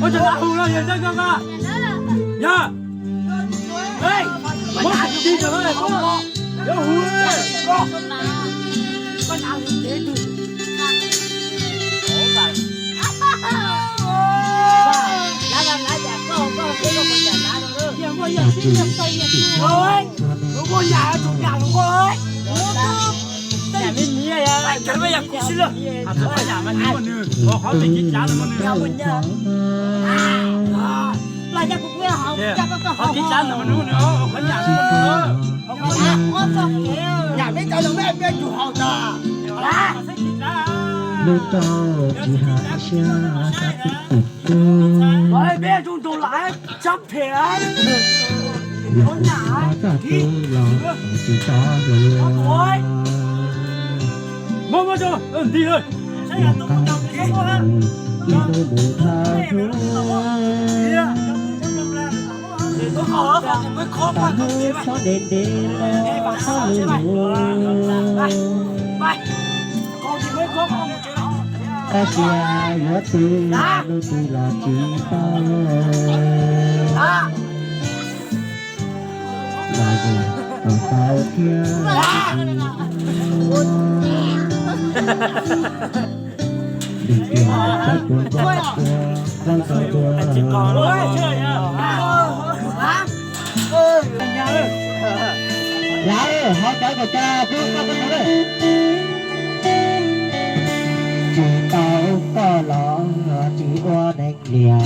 Ua tsis hu no yog zaj koj nqa. Yog. Ej, muab tus tij ntawd los, yuav hu. Lub rau tsis hais siab sab twb tus tub. Yog tsis tau tub los tsis tau hluas. Ib tug mus thawj hnub, tau hnub txhob ntev ntev los txhob lus lus. Tab sis yuav twg nug twg los tsis paub. Los yus kom tau thiab. Vim tias txawj tuav nkuaj tuav koj txawj tuav. Yog, ho cov koj cov koj koj koj. Tsis tau koj los tsis ua neeg niam.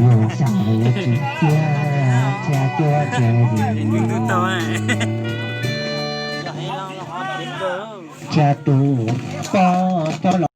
Yus xyaum tsis txia, txia cuab txia yim. Txia tus poj coj los.